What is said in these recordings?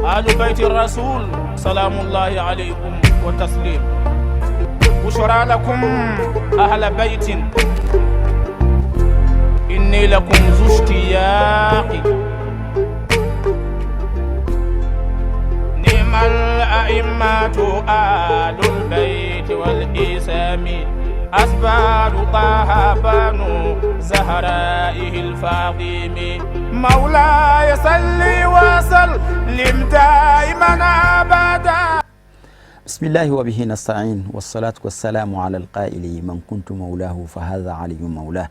آل بيت الرسول سلام الله عليكم وتسليم بشرى لكم أهل بيت إني لكم ذو اشتياق نعم الأئمة آل البيت والإسام أسبال طه بنو زهرائه الفاطم مولاي صل وسلم دائما أبدا. بسم الله وبه نستعين والصلاة والسلام على القائل من كنت مولاه فهذا علي مولاه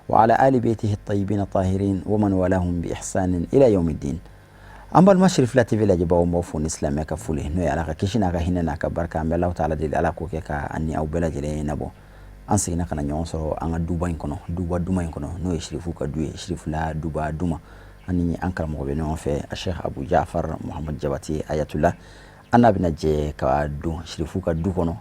وعلى آل بيته الطيبين الطاهرين ومن والاهم بإحسان إلى يوم الدين. An balima Cherifla TV lajɛbaaw, n b'aw fo ni silamɛya ka foli, n'o ye Ala ka kisi n'a ka hinɛ n'a ka barika. An bɛ Alahu taala deli, Ala k'o kɛ ka an ni aw bɛɛ lajɛlen nabɔ. An seginna ka na ɲɔgɔn sɔrɔ an ka duba in kɔnɔ, duba duman in kɔnɔ, n'o ye Sherifu ka du ye, Cherifla duba duma. Ani an karamɔgɔ bɛ ɲɔgɔn fɛ, a Sheikh Abu Jafar Muhammad Jabate Ayatullah. An n'a bɛna jɛ ka don Sherifu ka du kɔnɔ,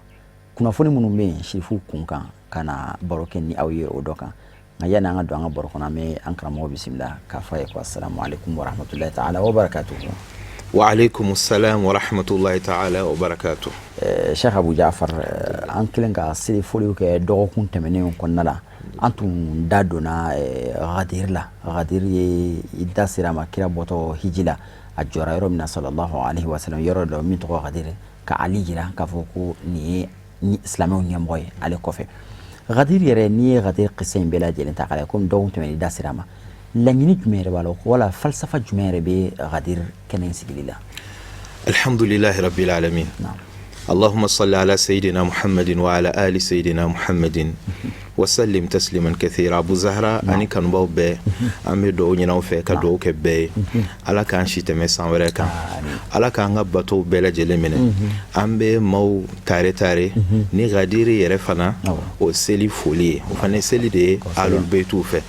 kunnafoni minnu bɛ yen Sherifu kun kan, ka na baro kɛ ni aw ye o dɔ kan. Nka yanni an ka don an ka baro kɔnɔ, an bɛ an karamɔgɔ bisimila k'a fɔ a ye ko asalamu aleykum wa rahmatulahi taala wa barakatuhu. Wa aleykum salam wa rahmatulahi taala wa barakatuh. Sheikh Abu Jafar, an kɛlen ka seli foliw kɛ dɔgɔkun tɛmɛnenw kɔnɔna la, an tun da donna Ghadir la. Ghadir ye, i da sera a ma, kira bɔtɔ hiji la, a jɔra yɔrɔ min na, sallallahu alaihi wa sallam, yɔrɔ dɔ min tɔgɔ Ghadir, ka Ali jira k'a fɔ ko nin ye silamɛw ɲɛmɔgɔ ye ale kɔfɛ. Ghadir yɛrɛ, n'i ye Ghadir kisa in bɛɛ lajɛlen ta k'a lajɛ, komi dɔgɔkun tɛmɛnen i da sera a ma, laɲini jumɛn yɛrɛ b'a la, wala falsafa jumɛn yɛrɛ bɛ Ghadir kɛnɛ in sigili la? Alhamdulillahi rabbil alamin. اللهم صل على سيدنا محمد وعلى آل سيدنا محمد وسلم تسليما كثيرا. Abu Zahra ani kanubaw bɛɛ, an bɛ dugawu ɲini aw fɛ ka dugawu kɛ bɛɛ ye. Ala k'an si tɛmɛ san wɛrɛ kan, Ala k'an ka batow bɛɛ lajɛlen minɛ. An bɛ maaw tare tare ni Gadiri yɛrɛ fana o seli foli ye, o fana ye seli de ye Ahlul Beytiw fɛ.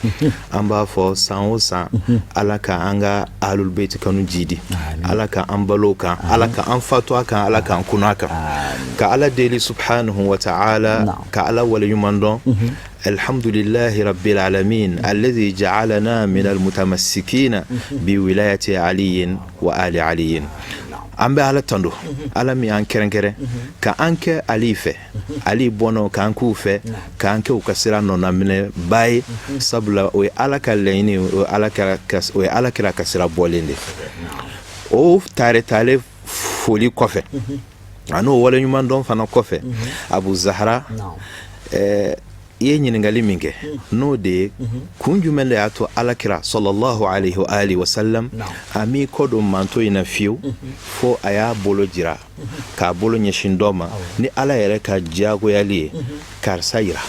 An b'a fɔ san o san, Ala ka an ka Ahlul Beyti kanu jidi, Ala ka an balo kan, Ala ka an fatu a kan, Ala k'an kunna a kan, ka Ala deli subhanahu wa ta'ala, ka Ala waleɲuman dɔn. Alhamdulillahi rabbil alamin alladhi ja'alana min almutamassikina bi wilayati aliyin wa ali aliyin. An bɛ Ala tando, Ala min y'an kɛrɛnkɛrɛn ka an kɛ Ali fɛ, Ali bɔnɔ k'an k'u fɛ, k'an kɛ u ka sira nɔnaminɛ ba ye, sabula o ye Ala ka laɲini, o ye Ala kira ka sira bɔlen de. O tare tale foli kɔfɛ, a n'o waleɲuman dɔn fana kɔfɛ, Abu Zahra, i ye ɲininkali min kɛ, n'o de ye kun jumɛn de y'a to Ala kira sallallahu alaihi wa alihi wa sallam a m'i kɔ don manto in na fiyewu fo a y'a bolo jira, k'a bolo ɲɛsin dɔ ma ni Ala yɛrɛ ka diyagoyali ye, karisa yira.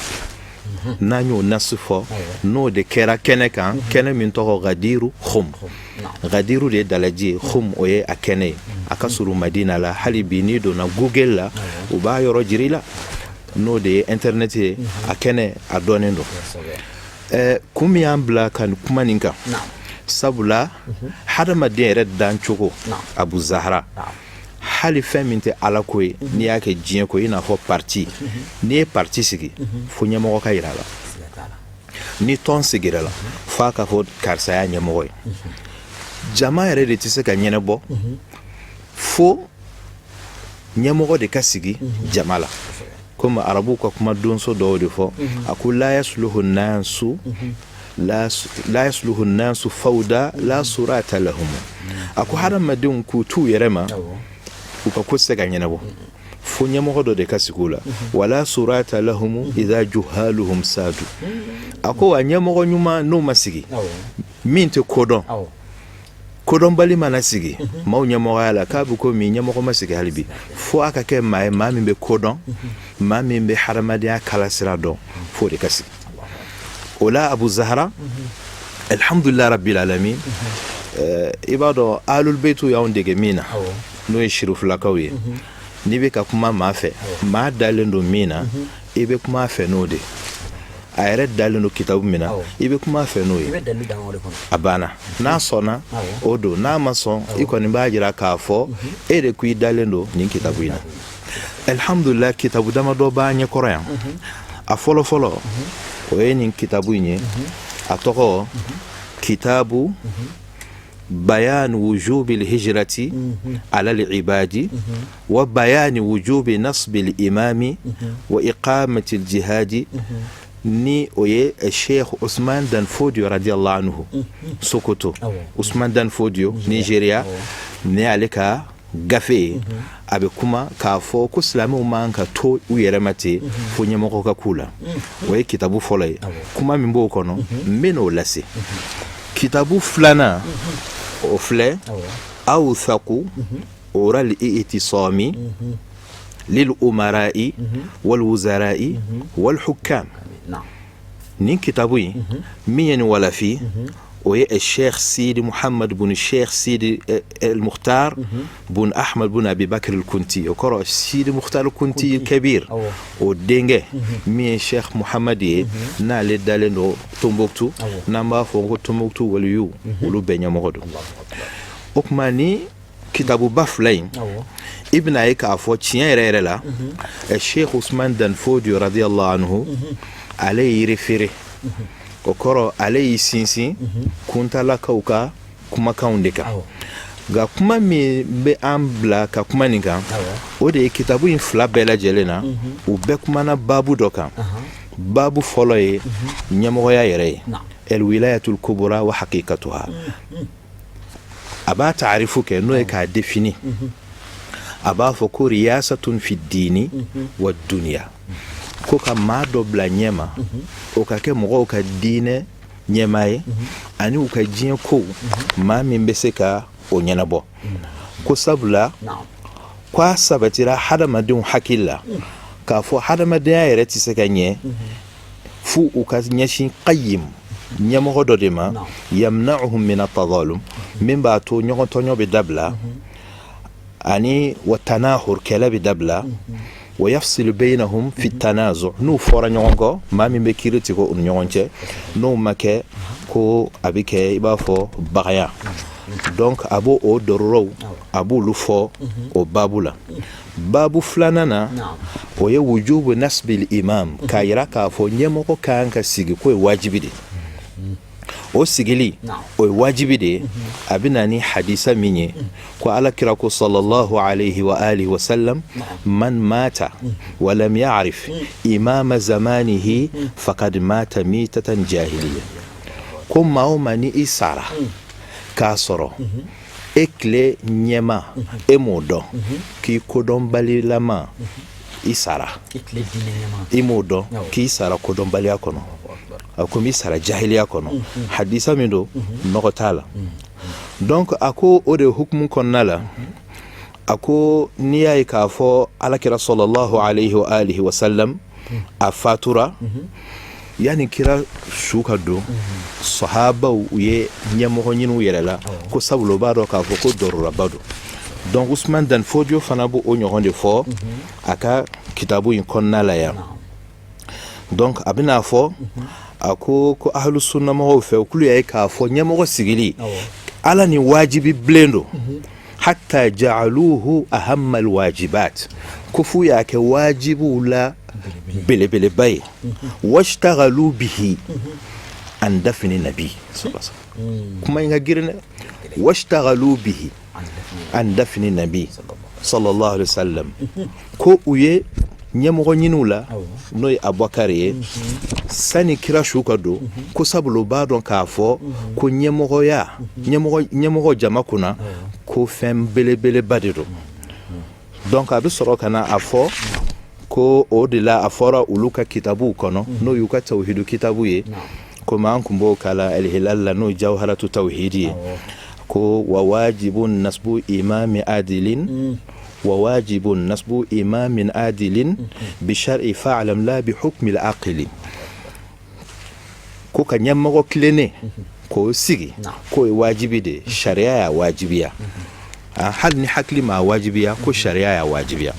N'an y'o nasi fɔ, n'o de kɛra kɛnɛ kan, kɛnɛ min tɔgɔ Gadiru Khum. Gadiru de ye dalaji ye, Khum o ye a kɛnɛ ye. A ka surun Madina la hali bi. N'i donna Google la, u b'a yɔrɔ jira i la, n'o de ye internet ye. A kɛnɛ a dɔnnen don. Kun min y'an bila ka nin kuma nin kan, sabula hadamaden yɛrɛ dancogo, Abu Zahra, hali fɛn min tɛ Ala ko ye, n'i y'a kɛ diɲɛ ko, i n'a fɔ parti, n'i ye parti sigi, fo ɲɛmɔgɔ ka yira a la. Ni tɔn sigira la, f'a ka fɔ karisa y'a ɲɛmɔgɔ ye. Jama yɛrɛ de tɛ se ka ɲɛnabɔ fo ɲɛmɔgɔ de ka sigi jama la. Komi arabuw ka kuma donso dɔw de fɔ, a ko la yasluhu nasu la yasluhu nasu fawda la surata lahum. A ko hadamadenw k'u t'u yɛrɛ ma, u ka ko tɛ se ka ɲɛnabɔ fo ɲɛmɔgɔ dɔ de ka sigi u la. Wala surata lahum idha juhaluhum sadu. A ko wa ɲɛmɔgɔ ɲuman n'o ma sigi, min tɛ kodɔn, kodɔnbali mana sigi maaw ɲɛmɔgɔya la, k'a bɛ komi ɲɛmɔgɔ ma sigi hali bi. Fo a ka kɛ maa ye, maa min bɛ kodɔn, maa min bɛ hadamadenya kalasira dɔn, f'o de ka sigi o la. Abu Zahara, alhamdulilah rabbil alamin, i b'a dɔn Ahlul Beytu y'anw dege min na, n'o ye Sirifulakaw ye, n'i bɛ ka kuma maa fɛ, maa dalen don min na, i bɛ kuma a fɛ n'o de a yɛrɛ dalen don kitabu min na, i bɛ kuma a fɛ n'o ye. A banna. N'a sɔnna o don, n'a ma sɔn, i kɔni b'a jira k'a fɔ e de ko i dalen don nin kitabu in na. Alhamdulillah, kitabu damadɔ b'a ɲɛkɔrɔ yan. A fɔlɔ fɔlɔ, o ye nin kitabu in ye, a tɔgɔ kitabu Bayan wujubil hijrati ala al-ibadi wa bayani wujubi nasbil imami wa iqamati al-jihadi ni o ye Sheikh Usman Dan Fodio radiyallahu anhu Sokoto, Usman Dan Fodio Nigeria, ni ale ka gafe ye. A bɛ kuma k'a fɔ ko silamɛw man ka to u yɛrɛ ma ten fo ɲɛmɔgɔ ka k'u la. O ye kitabu fɔlɔ ye. Kuma min b'o kɔnɔ, n bɛ n'o lase. Kitabu filanan, o filɛ: Awthaqu ural i'tisami lil umara'i wal wuzara'i wal hukam. Nin kitabu in, min ye nin walafi, o ye Sheikh Sidi Muhammad bun Sheikh Sidi El Mukhtar bun Ahmad bun Abi Bakr al Kunti. O kɔrɔ, Sidi Mukhtar Kunti Kabir, o denkɛ min ye Sheikh Muhammad ye, n'ale dalen don Tombouctou, n'an b'a fɔ ko Tombouctou waliyu olu bɛɛ ɲɛmɔgɔ don. O tuma, ni kitabuba fila in, i bɛna ye k'a fɔ tiɲɛ yɛrɛ yɛrɛ la, Sheikh Usman Dan Fodio radiyallahu anhu, ale ye yiri feere. O kɔrɔ, ale y'i sinsin kuntalakaw ka kumakanw de kan. Nka kuma min bɛ an bila ka kuma nin kan, o de ye kitabu in fila bɛɛ lajɛlen na, u bɛɛ kumana baabu dɔ kan. Baabu fɔlɔ ye ɲɛmɔgɔya yɛrɛ ye, el wilayatul kubra wa haqiqatuha. A b'a taarifu kɛ, n'o ye k'a défini. A b'a fɔ ko riyasatun fi dini wa duniya, ko ka maa dɔ bila ɲɛma, o ka kɛ mɔgɔw ka diinɛ ɲɛmaa ye ani u ka diɲɛ kow, maa min bɛ se ka o ɲɛnabɔ. Ko sabula ko a sabatira hadamadenw hakili la k'a fɔ hadamadenya yɛrɛ tɛ se ka ɲɛ fo u ka ɲɛsin qayyim, ɲɛmɔgɔ dɔ de ma, yamna'uhum min at-tadhalum, min b'a to ɲɔgɔn tɔɲɔ bɛ dabila, ani wa tanahur, kɛlɛ bɛ dabila, wa yafsilu bainahum fi tanazu, n'u fɔra ɲɔgɔn kɔ, maa min bɛ kiiri tigɛ u ni ɲɔgɔn cɛ. N'o ma kɛ, ko a bɛ kɛ i b'a fɔ bagaya. Donc a b'o o dɔrɔrɔw, a b'olu fɔ o baabu la. Baabu filanan na, o ye wujubu nasbil imam, k'a yira k'a fɔ ɲɛmɔgɔ kan ka sigi, k'o ye wajibi de. O sigili, o ye wajibi de ye. A bɛ na ni hadisa min ye, ko Ala kira ko sallallahu alayhi wa alihi wa sallam: man mata wa lam ya'rif imama zamanihi faqad mata mitatan jahiliya. Ko maa o maa ni i sara k'a sɔrɔ e tile ɲɛma e m'o dɔn, k'i kodɔnbalilama i sara, i m'o dɔn, k'i sara kodɔnbaliya kɔnɔ, a komi i sara jahiliya kɔnɔ. Hadisa min don, nɔgɔ t'a la. Donc a ko o de hukumu kɔnɔna la, a ko n'i y'a ye k'a fɔ Alakira sallallahu alayhi wa alihi wa sallam a fatura, yanni kira su ka don, sahabaw u ye ɲɛmɔgɔ ɲini u yɛrɛ la, ko sabula u b'a dɔn k'a fɔ ko dɔrɔraba don. Donc Usman Dan Fodio fana b'o o ɲɔgɔn de fɔ a ka kitabu in kɔnɔna la yan. Donc a bɛna fɔ, a ko ahlu sunna mɔgɔw fɛ, k'olu y'a ye k'a fɔ ɲɛmɔgɔ sigili Ala ni wajibi bilen don, hatta ja'aluhu ahammal wajibat, ko f'u y'a kɛ wajibiw la belebeleba ye, washtaghalu bihi an dafni nabi. Kuma in ka girin dɛ. Washtaghalu bihi an dafni nabi sallallahu alaihi wasallam, ko u ye ɲɛmɔgɔ ɲiniw la, n'o ye Abubakar ye, sani kira su ka don, ko sabula u b'a dɔn k'a fɔ ko ɲɛmɔgɔya, ɲɛmɔgɔ jama kunna, ko fɛn belebeleba de don. Donc a bɛ sɔrɔ ka na a fɔ ko o de la, a fɔra olu ka kitabuw kɔnɔ, n'o y'u ka tawhidu kitabu ye, komi an kun b'o kalan Alhilal la, n'o ye Jawharatu Tawhidi ye, ko wa wajibun nasbu imami adilin, wa wajibun nasbu imamin adilin bi shar'i fa'lam la bi hukmi al-aqli, ko ka ɲɛmɔgɔ tilennen k'o sigi, k'o ye wajibi de, sariya y'a wajibiya. Hali ni hakili m'a wajibiya, ko sariya y'a wajibiya.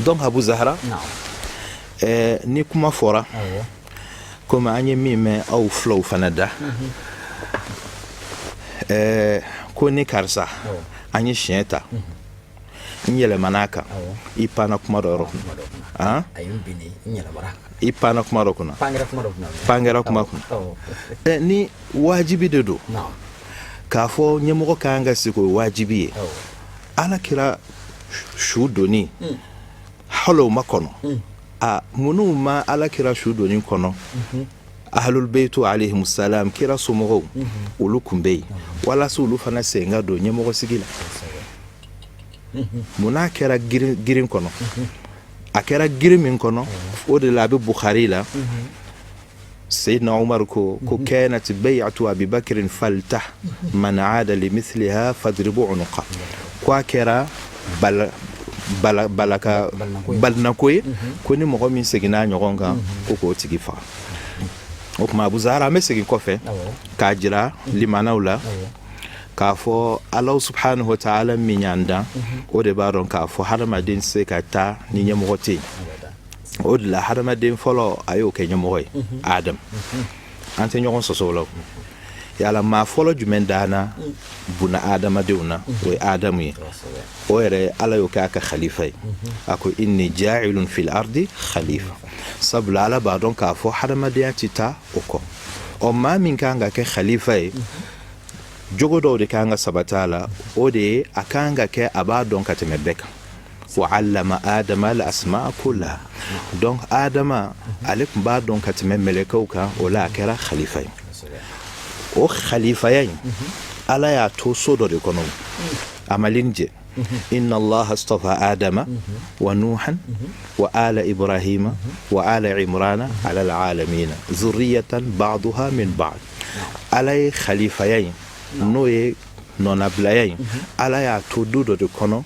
Donc Abu Zahara, ni kuma fɔra, komi an ye min mɛn aw filaw fana da, ko ni karisa an ye siɲɛ ta, n yɛlɛmana kan, i panna kuma dɔ yɔrɔ kunna, i panna kuma dɔ kunna, pankɛra kuma kunna, ni wajibi de don. K'a fɔ ɲɛmɔgɔ ka kan ka sigi, o ye wajibi ye. Ala kira su donni, hali o ma kɔnɔ. A minnu ma ala kira su donni kɔnɔ, ahlul beitu alayhimu salam, kira somɔgɔw, olu kun bɛ yen walasa olu fana sen ka don ɲɛmɔgɔ sigi la. Munna kɛra girin kɔnɔ? A kɛra girin min kɔnɔ, o de la a bɛ Bukhari la, Seyidina Umar ko kanat bay'atu Abi Bakrin falta man aada li mithliha fadribu unuqa, ko a kɛra bala bala balaka balinako ye, ko ni mɔgɔ min seginna a ɲɔgɔn kan, ko k'o tigi faga. O tuma, Abu Zahara, an bɛ segin kɔfɛ k'a jira limanaw la k'a fɔ Ala subhanahu wa ta'ala min y'an dan, o de b'a dɔn k'a fɔ hadamaden tɛ se ka taa ni ɲɛmɔgɔ tɛ yen. O de la hadamaden fɔlɔ, a y'o kɛ ɲɛmɔgɔ ye, Adam. An tɛ ɲɔgɔn sɔsɔ o la. Yala maa fɔlɔ jumɛn danna buna adamadenw na? O ye Adamu ye. O yɛrɛ, Ala y'o kɛ a ka khalifa ye. A ko inni ja'ilun fil ardi khalifa, sabula Ala b'a dɔn k'a fɔ hadamadenya tɛ taa o kɔ. Ɔ, maa min kan ka kɛ khalifa ye, jogo dɔw de kan ka sabati a la. O de ye a kan ka kɛ a b'a dɔn ka tɛmɛ bɛɛ kan. Wa allama adama al asmaa kullaha. Donc Adama, ale tun b'a dɔn ka tɛmɛ mɛlɛkɛw kan. O la a kɛra khalifa ye. O khalifaya in, Ala y'a to so dɔ de kɔnɔ, a ma lini jɛ. Inna Allaha astafa Adama wa Nuhan wa ala Ibrahima wa ala Imrana ala alalamina zurriyatan ba'duha min ba'd. Ala ye khalifaya in, n'o ye nɔnabilaya in, Ala y'a to du dɔ de kɔnɔ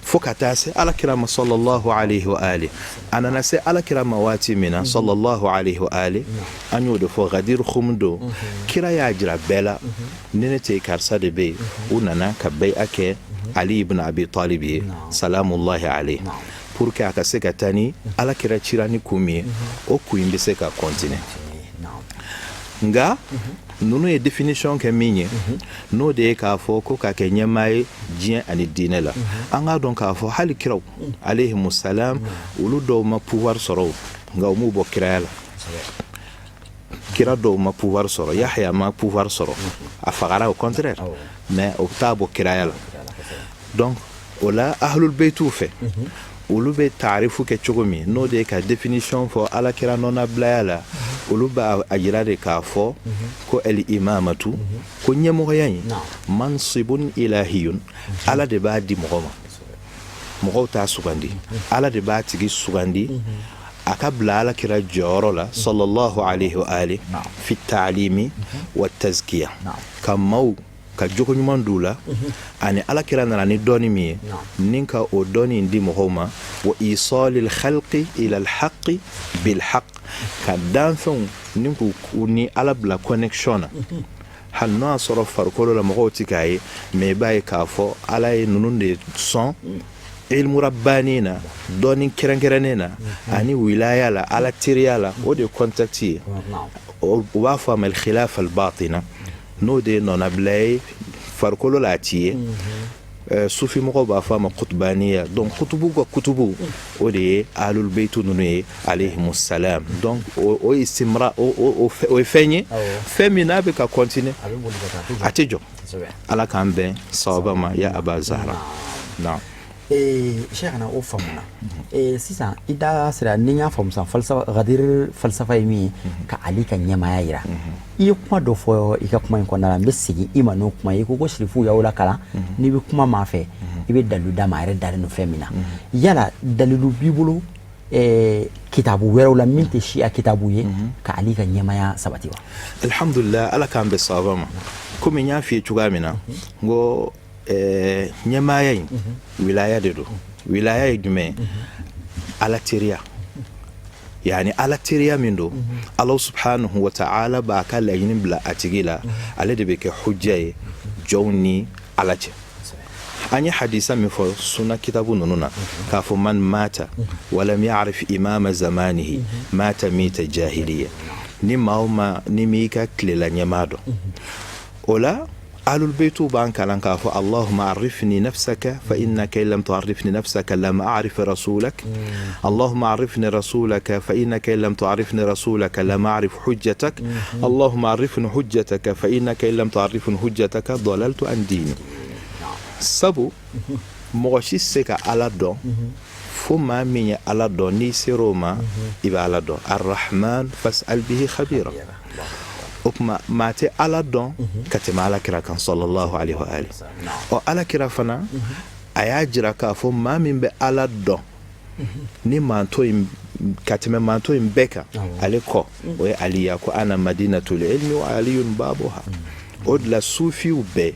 fo ka taa se Ala kira ma sallallahu alaihi wa ali. A nana se Ala kira ma waati min na sallallahu alaihi wa ali, an y'o de fɔ Gadir Khum don. Kira y'a jira bɛɛ la, ni ne tɛ, karisa de bɛ yen. U nana ka bay'a kɛ Ali ibn Abi Talib ye salamullahi alayhi, pour que a ka se ka taa ni Ala kira cira ni kun min ye, o kun in bɛ se ka continuer. Nka ninnu ye définition kɛ min ye, n'o de ye k'a fɔ ko ka kɛ ɲɛmaa ye diɲɛ ani diinɛ la, an k'a dɔn k'a fɔ hali kiraw alayhimu salam, olu dɔw ma pouvoir sɔrɔ, nka u m'u bɔ kiraya la. Kira dɔw ma pouvoir sɔrɔ, Yahya ma pouvoir sɔrɔ, a fagara, au contraire, mais o t'a bɔ kiraya la. Donc o la, ahlul beytiw fɛ, olu bɛ taarifu kɛ cogo min, n'o de ye ka définition fɔ Ala kira nɔnabilaya la, olu b'a a jira de k'a fɔ ko el imamatu, ko ɲɛmɔgɔya in, mansibun ilahiyun, Ala de b'a di mɔgɔ ma, mɔgɔw t'a sugandi. Ala de b'a tigi sugandi a ka bila Ala kira jɔyɔrɔ la sallallahu alaihi wa ali fi ta'limi wa tazkiya, ka maaw ka jogo ɲuman d'u la, ani Ala kira nana ni dɔɔni min ye, ni ka o dɔɔni di mɔgɔw ma, wa isalil khalqi ila alhaqi bilhaq, ka danfɛnw ni k'u ni Ala bila connexion na. Hali n'o y'a sɔrɔ farikolo la mɔgɔw ti k'a ye, mais i b'a ye k'a fɔ Ala ye ninnu de sɔn ilmu rabbani na, dɔɔni kɛrɛnkɛrɛnnen na, ani wilaya la, Ala teriya la. O de ye contact ye. U b'a fɔ a ma al-khilafa al-batina, n'o de ye nɔnabila ye farikolo la, a ti ye. Sufi mɔgɔw b'a fɔ a ma kutubaniya. Donc kutubu ka kutubu, o de ye ahlul beitu ninnu ye alayhimu salam. Donc o istimra, o ye fɛn ye, fɛn min n'a bɛ ka continuer, a tɛ jɔ. Ala k'an bɛn sawaba ma, ya Aba Zahra. Naam. Cheikhna, o faamuna. Sisan i da sera, ni n y'a faamu sisan, falsafa Ghadir, falsafa ye min ye ka Ali ka ɲɛmaaya yira. I ye kuma dɔ fɔ i ka kuma in kɔnɔna la, n bɛ segin i ma n'o kuma ye. I ko sirifuw y'aw lakalan, n'i bɛ kuma maa fɛ, i bɛ dalilu d'a ma a yɛrɛ dalen don fɛn min na. Yala dalilu b'i bolo kitabu wɛrɛw la min tɛ siya kitabu ye ka Ali ka ɲɛmaaya sabati wa? Alhamdulillah, Ala k'an bɛn sawaba ma. Komi n y'a f'i ye cogoya min na, n ko ɲɛmaaya in, wilaya de don. Wilaya ye jumɛn ye? Ala teriya, yani Ala teriya min don, Ala subhanahu wa ta'ala b'a ka laɲini bila a tigi la, ale de bɛ kɛ hujja ye jɔnw ni Ala cɛ. An ye hadisa min fɔ sunna kitabu ninnu na k'a fɔ man mata walam ya'rif imama zamanihi mata mita jahiliya, ni maa o maa ni m'i ka tilela ɲɛmaa dɔn, o la Ahlul Baytu b'an kalan k'a fɔ Allahumma arifni nafsaka fa innaka in lam tu'arrifni nafsaka lam a'rif rasulak Allahumma arifni rasulaka fa innaka in lam tu'arrifni rasulaka lam a'rif hujjatak Allahumma arifni hujjataka fa innaka in lam tu'arrifni hujjataka dalaltu an dini. Sabu mɔgɔ si tɛ se ka Ala dɔn fo maa min ye Ala dɔn. N'i sera o ma, i bɛ Ala dɔn. Arrahman fas'al bihi khabira. O tuma maa tɛ Ala dɔn ka tɛmɛ Ala kira kan sallallahu alaihi wa alihi. Ɔ, Ala kira fana a y'a jira k'a fɔ maa min bɛ Ala dɔn ni manto in ka tɛmɛ manto in bɛɛ kan ale kɔ, o ye Ali ye. Ko ana madinatul ilmi wa aliyun babuha. O de la sufiw bɛɛ,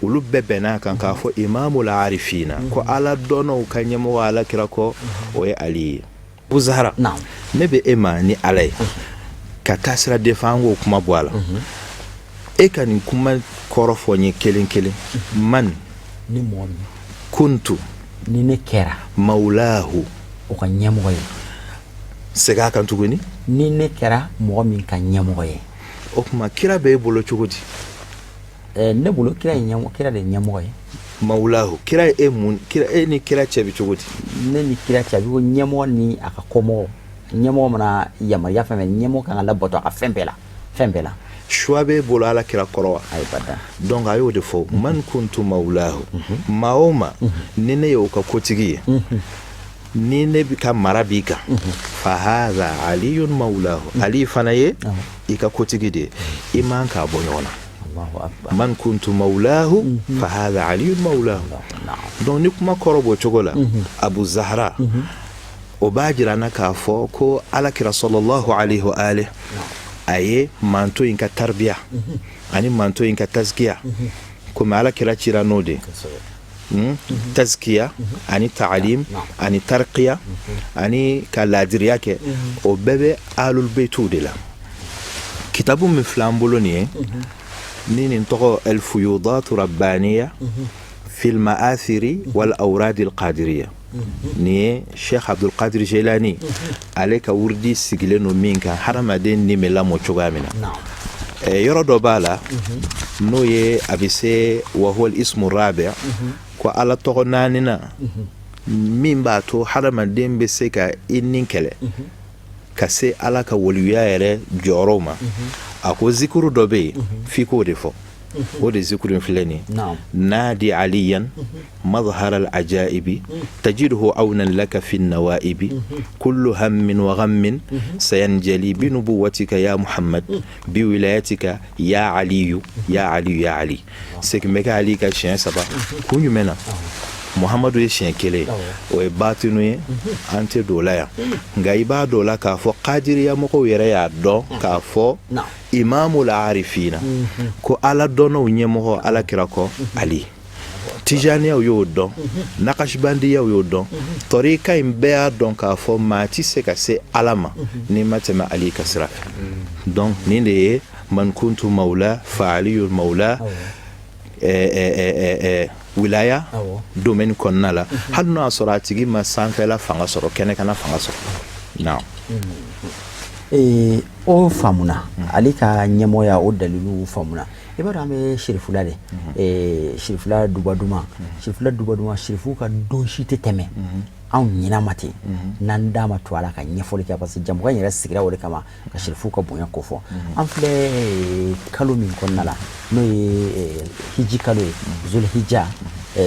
olu bɛɛ bɛnna a kan k'a fɔ imamul arifina, ko Ala dɔnnaw ka ɲɛmɔgɔ Ala kira kɔ, o ye Ali ye. Abu Zahara, ne bɛ e ma ni Ala ye ka taasira defa, an k'o kuma bɔ a la. E ka nin kuma kɔrɔ fɔ n ye kelen kelen. Man ni mɔgɔ min kuntu ni ne kɛra mawulahu o ka ɲɛmɔgɔ ye. Segin a kan tuguni. Ni ne kɛra mɔgɔ min ka ɲɛmɔgɔ ye. O tuma kira bɛ e bolo cogo di? Ne bolo, kira ye ɲɛmɔgɔ, kira de ye ɲɛmɔgɔ ye. Mawulahu, kira ye e mun? Kira, e ni kira cɛ bɛ cogo di? Ne ni kira cɛ, a bɛ ko ɲɛmɔgɔ ni a ka kɔmɔgɔ. Ɲɛmɔgɔ mana yamaruya fɛn fɛn, ɲɛmɔgɔ kan ka labato a ka fɛn bɛɛ la, fɛn bɛɛ la. Choix b'e bolo Ala kira kɔrɔ wa? Ayi, bada. Donc a y'o de fɔ, man kuntu mawulahu, maa o maa ni ne y'o ka kotigi ye, ni ne ka mara b'i kan, fa hadha aliyun mawulahu, Ali fana ye i ka kotigi de ye. I man k'a bɔ ɲɔgɔn na. Man kuntu mawulahu fa hadha aliyun mawulahu. Donc ni kuma kɔrɔ b'o cogo la, Abu Zahra, o b'a jira na k'a fɔ ko Ala kira sallallahu alaihi wa alihi, a ye manto in ka tarbiya ani manto in ka taskiya, komi Ala kira cira n'o de tazkiya ani taalim ani tarqiya ani ka laadiriya kɛ, o bɛɛ bɛ alul beytuw de la. Kitabu min filɛ an bolo nin ye, ni nin tɔgɔ el fuyudatu rabbaniya fil ma'athiri wal awradi al qadiriya, nin ye Sheikh Abdul Qadir Jilani ale ka wurudi sigilen don min kan, hadamaden ni bɛ lamɔ cogoya min na. Yɔrɔ dɔ b'a la, n'o ye a bɛ se wa huwa ismu rabi, ko Ala tɔgɔ naaninan min b'a to hadamaden bɛ se ka i ni kɛlɛ ka se Ala ka waliyuya yɛrɛ jɔyɔrɔw ma. A ko zikuru dɔ bɛ yen, f'i k'o de fɔ. O de zikuru in filɛ nin ye: nadi aliyan mazhar al ajaibi tajidhu awnan laka fi nawaibi kullu hammin wa ghammin sayanjali bi nubuwatika ya Muhammad bi wilayatika ya Aliyu ya Aliyu ya Ali. Segin bɛ kɛ Ali kan siɲɛ saba. Kun jumɛn na Muhamadu ye siɲɛ kelen? O ye batinu ye, an tɛ don o la yan. Nka i b'a dɔn o la k'a fɔ kadiriya mɔgɔw yɛrɛ y'a dɔn k'a fɔ imamul arifina, ko Ala dɔnnaw ɲɛmɔgɔ Ala kira kɔ, Ali. Tijaniyaw y'o dɔn, nakasibandiyaw y'o dɔn, tɔrika in bɛɛ y'a dɔn k'a fɔ maa tɛ se ka se Ala ma n'i ma tɛmɛ Ali ka sira fɛ. Donc nin de ye man kuntu mawla fa aliyul mawla wilaya domaine kɔnɔna la, hali n'o y'a sɔrɔ a tigi ma sanfɛla fanga sɔrɔ, kɛnɛkanna fanga sɔrɔ. Naam. O faamuna, ale ka ɲɛmɔgɔya, o dalilu faamuna. I b'a dɔn, an bɛ sirifula de, sirifula duba duman, sirifula duba duman. Sirifu ka don si tɛ tɛmɛ anw ɲina ma ten n'an da ma to a la ka ɲɛfɔli kɛ, parce que jamukan in yɛrɛ sigira o de kama, ka sirifu ka bonya kofɔ. An filɛ kalo min kɔnɔna la, n'o ye hiji kalo ye, zulhijja,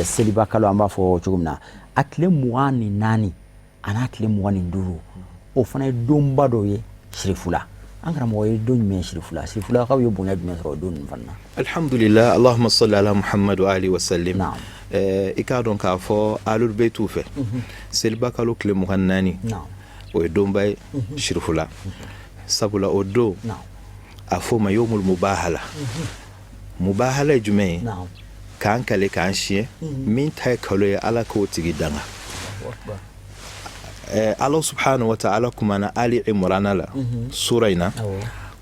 seliba kalo an b'a fɔ cogo min na, a tile 24 a n'a tile 25, o fana ye donba dɔ ye sirifula. An karamɔgɔ, ye don jumɛn sirifula? Sirifulakaw ye bonya jumɛn sɔrɔ o don ninnu fana na? Alhamdulillah, allahumma salli ala Muhammad wa alihi wa sallim. I k'a dɔn k'a fɔ alul beytuw fɛ, seliba kalo tile 24, o ye donba ye sirifula. Sabula o don, a f'o ma yomul mubahala. Mubahala ye jumɛn ye? K'an kale, k'an siɲɛ, min ta ye kalo ye, Ala k'o tigi danga. Ala subhanahu wa ta'ala kumana Ali Imrana la, sura in na,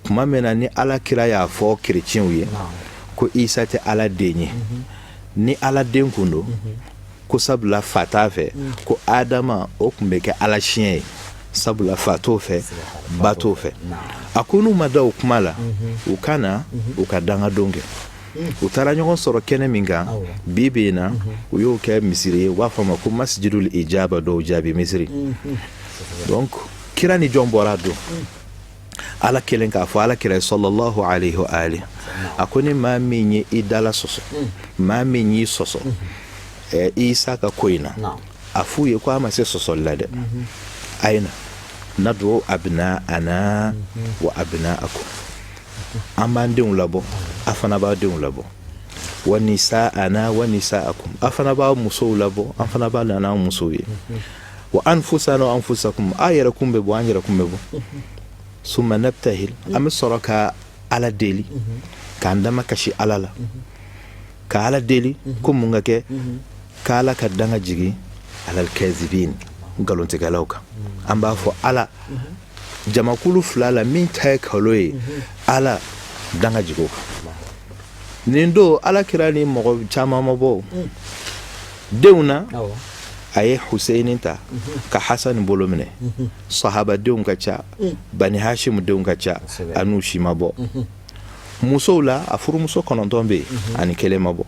tuma min na ni Ala kira y'a fɔ kerecɛnw ye ko Isa tɛ Ala den ye, ni Ala den kun don, ko sabula fa t'a fɛ, ko Adama o tun bɛ kɛ Ala siɲɛ ye, sabula fa t'o fɛ, ba t'o fɛ. A ko n'u ma da o kuma la, u ka na u ka dangadon kɛ. U taara ɲɔgɔn sɔrɔ kɛnɛ min kan bi bi in na, u y'o kɛ misiri ye, u b'a fɔ a ma ko Masjidul Ijaba, duwawu jaabi misiri. Donc kira ni jɔn bɔra don? Ala kelen k'a fɔ ala kira sallallahu alayhi wa ali, a ko ni maa min ye i dala sɔsɔ, maa min y'i sɔsɔ Isa ka ko in na, a f'u ye ko a ma se sɔsɔli la dɛ. Ayina nadu abna'ana wa abna'akum, an b'an denw labɔ, a fana b'a denw labɔ, wa nisa'ana wa nisa'akum, a fana b'a musow labɔ, an fana b'a na n'an musow ye, wa anfusana wa anfusakum, a yɛrɛ kun bɛ bɔ, an yɛrɛ kun bɛ bɔ, summa nabtahil, an bɛ sɔrɔ ka Ala deli, k'an dama kasi Ala la, ka Ala deli ko mun ka kɛ? Ka Ala ka danga jigin alal kazibin, nkalontigɛlaw kan. An b'a fɔ Ala, jamakulu fila la min ta ye kalo ye, Ala danga jigin o kan. Nin don ala kira ni mɔgɔ caman ma bɔ denw na. A ye Huseyini ta ka Hasani bolo minɛ. Sahabadenw ka ca, Bani Hashim denw ka ca, a n'u si ma bɔ. Musow la, a furumuso 9 bɛ yen, ani kelen ma bɔ.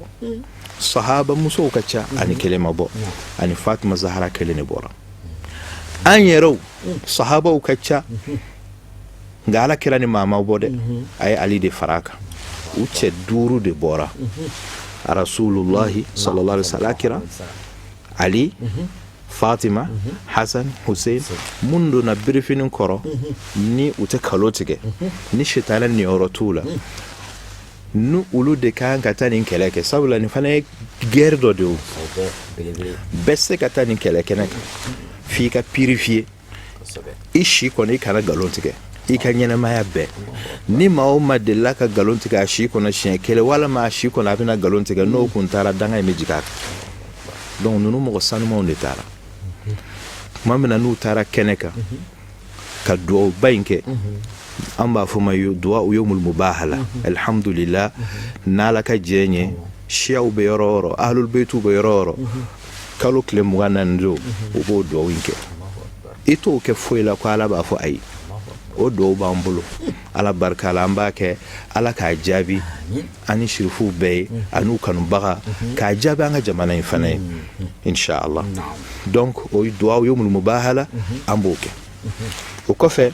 Sahaba musow ka ca, ani kelen ma bɔ, ani Fatima Zahara kelen de bɔra. An yɛrɛw sahabaw ka ca, nka ala kira ni maa ma bɔ dɛ. A ye Ali de fara a kan, u cɛ duuru de bɔra. Rasulullahi sallallahu alaihi wasallam, kira, Ali, Fatima, Hasan, Hussein, mun donna birifini kɔrɔ ni u tɛ kalo tigɛ, ni sitanɛ niyɔrɔ t'u la, ni olu de ka kan ka taa nin kɛlɛ kɛ, sabula nin fana ye guerre dɔ de ye. Bɛɛ se ka taa nin kɛlɛ kɛnɛ kan f'i ka purifier i si kɔnɔ, i kana nkalon tigɛ i ka ɲɛnamaya bɛɛ. Ni maa o maa delila ka nkalon tigɛ a si kɔnɔ siɲɛ kelen, walima a si kɔnɔ a bɛna nkalon tigɛ, n'o kun taara, danga in bɛ jigin a kan. Donc ninnu mɔgɔ sanumanw de taara. Tuma min na n'u taara kɛnɛ kan ka duwawuba in kɛ, an b'a fɔ ma duwawu yomul mubahala. Alhamdulillah, n'Ala ka jɛ ye, siyaw bɛ yɔrɔ o yɔrɔ, ahlul beytiw bɛ yɔrɔ o yɔrɔ, kalo tile 24 don, u b'o duwawu in kɛ. I t'o kɛ foyi la ko Ala b'a fɔ ayi. O duwawu b'an bolo, Ala barika la, an b'a kɛ. Ala k'a jaabi an ni sirifuw bɛɛ ye, an'u kanubaga, k'a jaabi an ka jamana in fana ye, inshallah. Donc o duwawu yomul mubahala, an b'o kɛ. O kɔfɛ,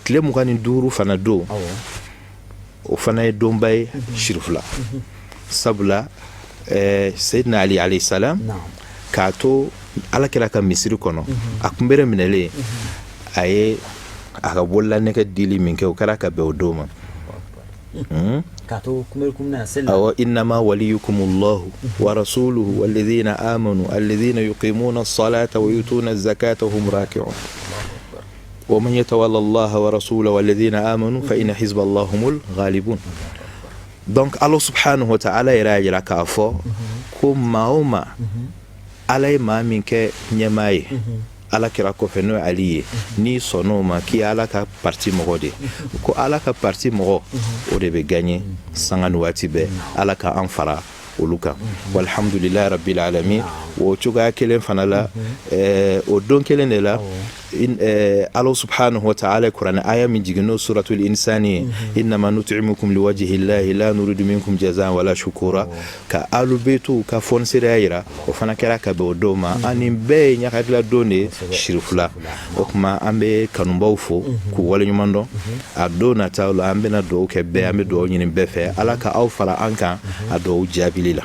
tile 25 fana don, o fana ye donba ye sirifula, sabula Seyidina Ali alayhi salam, k'a to ala kira ka misiri kɔnɔ, a kunbere minɛlen, a ye a ka bololanɛgɛ dili min kɛ, o kɛra ka bɛn o don ma. Awɔ, innama waliyukumullahu wa rasuluhu walladhina amanu alladhina yuqimuna as-salata wa yutuna az-zakata wa hum raki'un wa man yatawalla Allaha wa rasulahu walladhina amanu fa inna hizba Allahi humul ghalibun. Donc Allah subhanahu wa ta'ala yɛrɛ y'a jira k'a fɔ ko maa o maa, Ala ye maa min kɛ ɲɛmaa ye ala kira kɔfɛ, n'o ye Ali ye, n'i sɔnn'o ma, k'i ye Ala ka parti mɔgɔ de, ko Ala ka parti mɔgɔ, o de bɛ gagner sanga ni waati bɛɛ. Ala ka an fara olu kan. Walhamdulilayi rabbil alamin. O cogoya kelen fana la, o don kelen de la, Ala subhanahu wa ta'ala kuranɛ aya min jigin, n'o suratul insani ye, innama nut'imukum liwajhi llahi la nuridu minkum jazaan wala shukura, ka alu beytu ka fɔnisereya yira, o fana kɛra ka bɛn o don ma. Ani bɛɛ ye ɲakadila don de ye sirifula. O tuma an bɛ kanubaw fo k'u waleɲuman dɔn. A don nataw la, an bɛna dugawu kɛ bɛɛ, an bɛ dugawu ɲini bɛɛ fɛ, Ala ka aw fara an kan a dugawu jaabili la.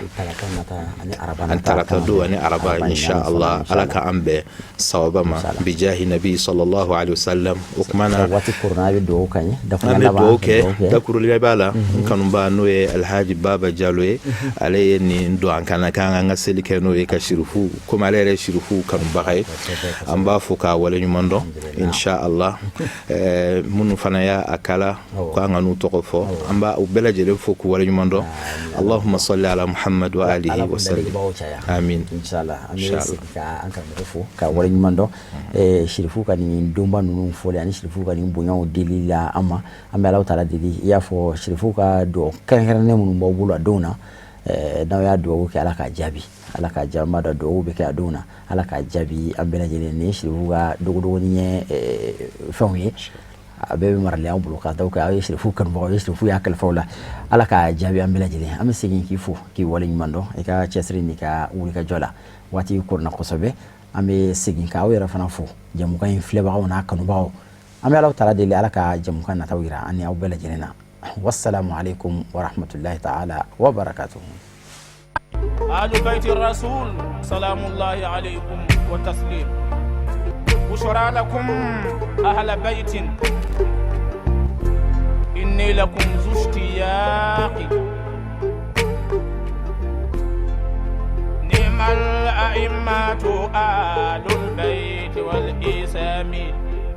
An tarata don ani araba, insha Allah, Ala ka an bɛn sawaba ma, bijahi nabi sallallahu alaihi wasallam. O kuma na, waati korona, a bɛ dugawu k'an ye. An bɛ dugawu kɛ dakuruɲɛ b'a la. N kanuba, n'o ye Alhaji Baba Jalo ye, ale ye nin don an kana k'an ka seli kɛ n'o ye ka sirifu, komi ale yɛrɛ ye sirifu kanubaga ye. An b'a fo k'a waleɲuman dɔn, insha Allah. Minnu fana y'a kala ko an ka n'u tɔgɔ fɔ, an b'a u bɛɛ lajɛlen fo k'u waleɲuman dɔn. Allahumma salli ala Muhammad wa alihi wa sallim, amin. Inshallah, an bɛ segin ka an karamɔgɔ fo ka waleɲuman dɔn sirifu ka nin donba ninnu fɔli ani sirifu ka nin bonyaw deli la an ma. An bɛ Alahu taala deli, i y'a fɔ sirifu ka dugawu kɛrɛnkɛrɛnnen minnu b'aw bolo a donw na, n'aw y'a dugawu kɛ, Ala k'a jaabi, Ala k'a jaabi. An b'a dɔn dugawu bɛ kɛ a donw na, Ala k'a jaabi an bɛɛ lajɛlen. Nin ye sirifu ka dogodogonin ye fɛnw ye. A bɛɛ bɛ marali aw bolo ka taa kɛ aw ye sirifu kanubagaw ye, sirifu y'a kalifa la. Ala ka jaabi an bɛɛ lajɛlen. An bɛ segin k'i fo, k'i wale ɲuman dɔn i ka cɛsiri n'i ka wulikajɔ la. Waati koronna kosɛbɛ. An bɛ segin k'aw yɛrɛ fana fo, jamukan in filɛbagaw n'a kanubagaw. An bɛ Ala taala deli, Ala ka jamukan nataw yira an ni aw bɛɛ lajɛlen na. Wassalamu alaikum warahmatullahi ta'ala wa barakatuhu. آل بيت الرسول سلام الله عليكم وتسليم. بشرى لكم أهل بيت، إني لكم ذو اشتياق. نعم الأئمة آل البيت والإسام،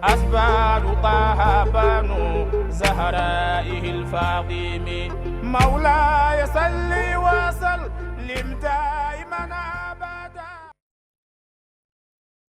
أسبال طه بنو زهرائه الفاطم. مولاي صل وسلم.